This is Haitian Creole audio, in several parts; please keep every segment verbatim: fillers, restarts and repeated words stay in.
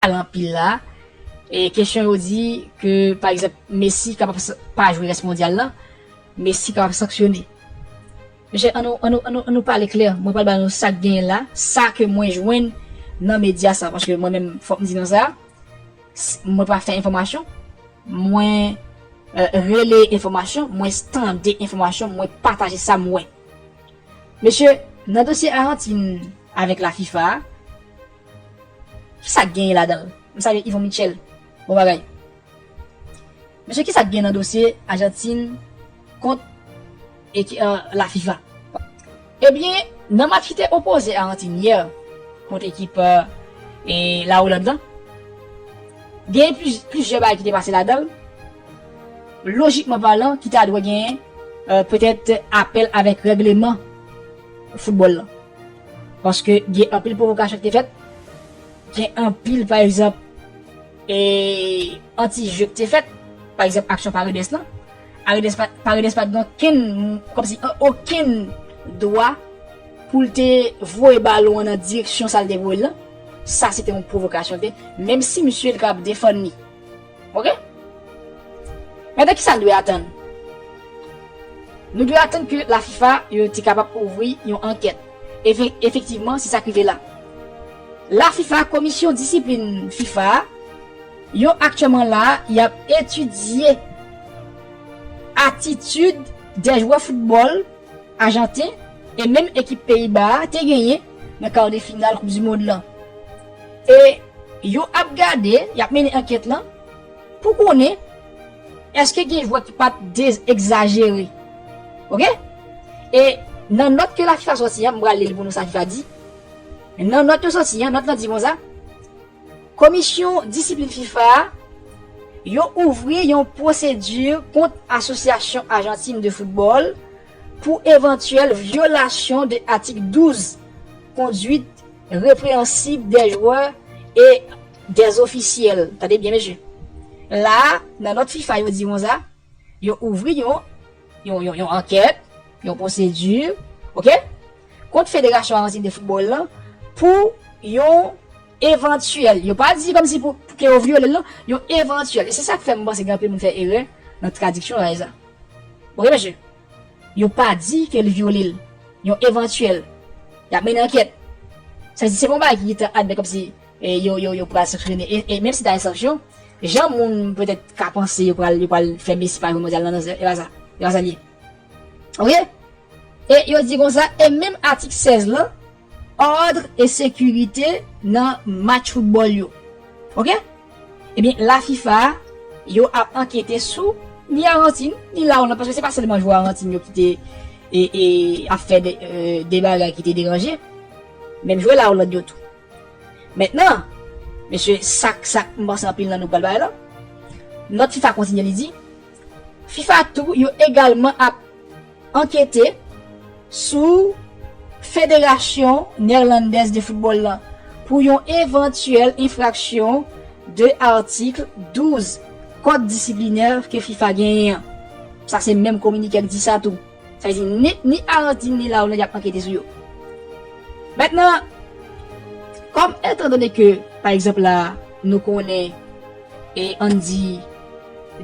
pale anpil la. E kesyon yo di ke, pa egzanp, Messi kapab sa- pa jwe rès mondyal la, Messi kapab sanksyone. Mesye, ann nou, ann nou, ann nou, ann nou pale klè. Mwen pral ba nou sa k genyen la, sa ke mwen jwenn nan medya sa, paske mwen menm, fòk m di nou sa, s- mwen pa fè enfòmasyon, mwen euh, rele enfòmasyon, mwen tande enfòmasyon, mwen pataje sa m wè. Mesye, nan dosye Ajantin avèk la fifa a, kisa k genyen ladan l? M salye Yvon Michel. Bon bagay. Mesye, kisa k gen nan dosye Ajantin kont eki- euh, la fifa? Ebyen, nan match ki te opoze Ajantin yè kont ekip euh, e la Oland lan, gen pliz- plizyè bagay ki te pase ladan l. Lojikman palan, ki ta dwe genyen euh, petèt apèl avèk règleman foutbòl lan. Paske gen anpil pwovokasyon ki te fèt, gen anpil, pa egzanp, e anti-je ki te fèt, pa egzanp, aksyon Paredes lan. Paredes pa, Paredes pa t gen okenn, kòmsi, okenn dwa pou l te voye balon an nan direksyon sa l te voye l lan. Sa se te yon pwovokasyon, te, menm si misye li kapab defann li. Oke? Mentnan, kisa n dwe atann? Nou dwe atann ke la fifa yo te kapab ouvri yon ankèt. Efe- efektivman, se sa k rive la. La fifa, komisyon disiplin fifa a, yo aktyèlman la, y ap etidye atitid dè jwè foutbòl ajanten e menm ekip Peyiba a te genyen nan kar de final Koup di Mond lan. E yo ap gade, y ap mennen ankèt lan pou konnen èske gen jwè ki pa t de- egzajere. Oke? E nan nòt ke la fifa sòti an, m pral li l pou nou sa fifa di. Nan nòt yo sòti an, nòt lan di konsa, Komisyon disiplin fifa a, yo ouvri yon pwosedi kont Asosyasyon Ajantin de Foutbòl pou evantyèl vyolasyon de atik douz, conduite répréhensible des joueurs et des officiels. Tande byen, mesye. La, nan nòt fifa, yo di konsa, yo ouvri yon, yon, yon, yon ankèt, yon pwosedi, oke, kont Federasyon Ajantin de Foutbòl lan pou yon evantyèl, yo pa di kòmsi pou, pou ke yo vyole l, non, yon evantyèl. E se sa k fè m panse gen anpil moun fè erè nan tradiksyon bagay sa. Oke, mesye? Yo pa di ke l vyole l. Yon evantyèl. Y ap mennen ankèt. Sa di se pa yon bagay ki gentan admèt kòmsi e yo, yo, yo pral sanksyone. E, e menm si ta gen sanksyon, jan moun petèt ka panse yo pral, yo pral fè Messi pa jwe mondyal lan, non, se, e pa sa. E pa sa l ye. Oke? E yo di konsa, e menm atik sèz lan, òd e sekirite nan match foutbòl yo. Oke? Ebyen, la fifa, yo ap ankete sou ni Ajantin, ni la Oland, paske se pa sèlman jwè Ajantin yo ki te e, e, ap fè de, e, de bagay ki te deranje. Menm jwè la Oland yo tou. Mentnan, mesye, sa, sa m panse anpil nan nou pral bay la. Nòt fifa kontinye, li di, fifa tou, yo egalman ap ankete sou Federasyon Nèlandèz de Foutbòl lan pou yon evantyèl enfraksyon de atik douz kòd disiplinè ke fifa genyen an. Sa se menm kominike k di sa tou. Sa vle di ni, ni Ajantin ni la Oland y ap ankete sou yo. Mentnan, kòm etandone ke, pa egzanp la, nou konnen, e ann di,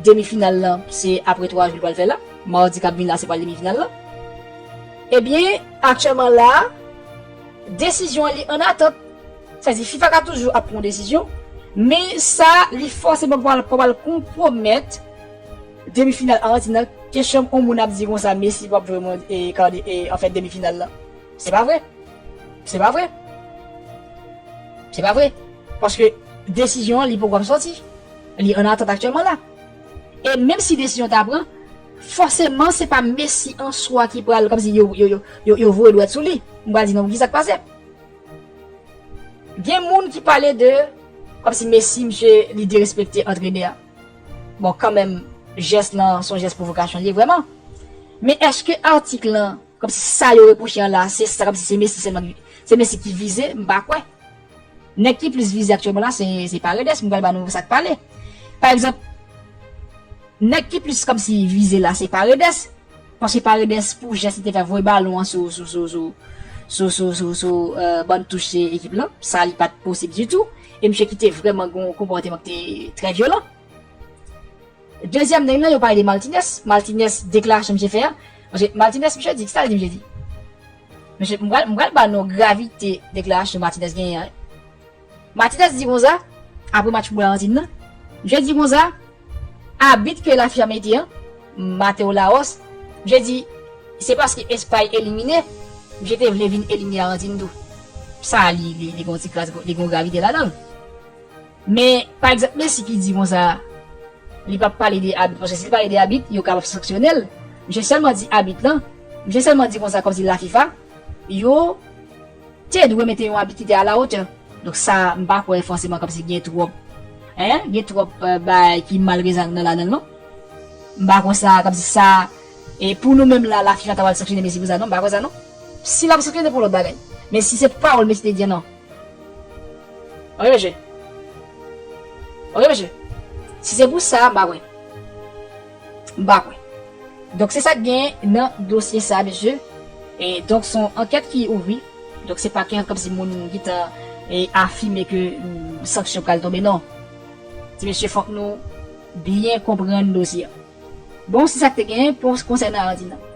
demi final lan, se apre twa jou li pral fè la, madi k ap vin la, se pral demi final lan. Ebyen, aktyèlman la, desizyon an li an atant. Sa vle di fifa ka toujou ap pran yon desizyon, men sa, li fòseman pral, pral konpwomèt demi final Ajantin nan. Kesyon yon moun ap di konsa, Messi p ap jwe mond, e, kade, e, anfèt, demi final lan. Se pa vre. Se pa vre. Se pa vre. Paske desizyon an, li poko ap sòti. Li an atant aktyèlman la. E menm si desizyon ta pran, fòseman, se pa Messi an swa ki pral, kòmsi yo, yo, yo, yo, yo voye dwèt sou li. M pral di non, kisa k pase? Gen moun ki pale de, kòmsi Messi, misye, li derespekte antrenè a. Bon, kanmenm, jès lan, se yon jès pwovokasyon li ye vrèman. Men èske atik lan, kòmsi sa yo repwoche an la, se sa, kòmsi se Messi sèlman ki, se Messi ki vize, m pa kwè. Nèg ki plis vize aktyèlman la, se, se Paredes, m pral ba nou sa k pale. Pa egzanp, nèg ki plis kòmsi vize la, se Paredes. Paske Paredes, pou jès li te fè voye balon an sou, sou, sou, sou, sou, sou, sou, sou, euh, bann touche ekip lan, sa li pa t posib ditou. E misye kite vrèman gen yon konpòteman ki te trè vyolan. Dezyèm nèg lan, yo pale de Martinez. Martinez, deklarasyon misye fè a. Paske Martinez, misye di, ki sa l di, misye di? Misye, m pral, m pral ba nou gravite deklarasyon Martinez genyen an. Martinez di konsa, apre match pou Larantin nan, misye di konsa, abit ke Lafifa mete an, Mateo Laos, misye di, se paske Espay elimine, misye te vle vin elimine Larantin tou. Sa li, li, li gen yon ti kras, li gen yon gravite ladan l. Men, pa egzanp, Messi ki di konsa, li p ap pale de abit, paske si l pale de abit, yo kapab sanksyone l. Misye sèlman di abit lan, misye sèlman di konsa, kòmsi Lafifa, yo te dwe mete yon abit ki te a la wotè. Donk sa, m pa kwè fòseman kòmsi gen twòp, en, gen twòp, eh, bagay ki malrezan nan ladan l, non. M pa kwè sa, kòmsi sa, e pou nou menm la, Lafifa ta pral sanksyone Messi pou sa, non, m pa kwè sa, non. Si l ap sanksyone pou lòt bagay. Men si se pawòl Messi te di an, non. Ok, mesye. Ok, mesye. Si se pou sa, m pa kwè. M pa kwè. Donk, se sa k gen nan dosye sa, mesye. E donk, se yon ankèt ki ouvri. Donk, se pa ke kòmsi moun gentan, e, afime ke, mm, sanksyon pral tonbe, non. Ti mesye, fòk nou byen konprann dosye a. Bon, se sa k te genyen pou konsènan Larantin nan.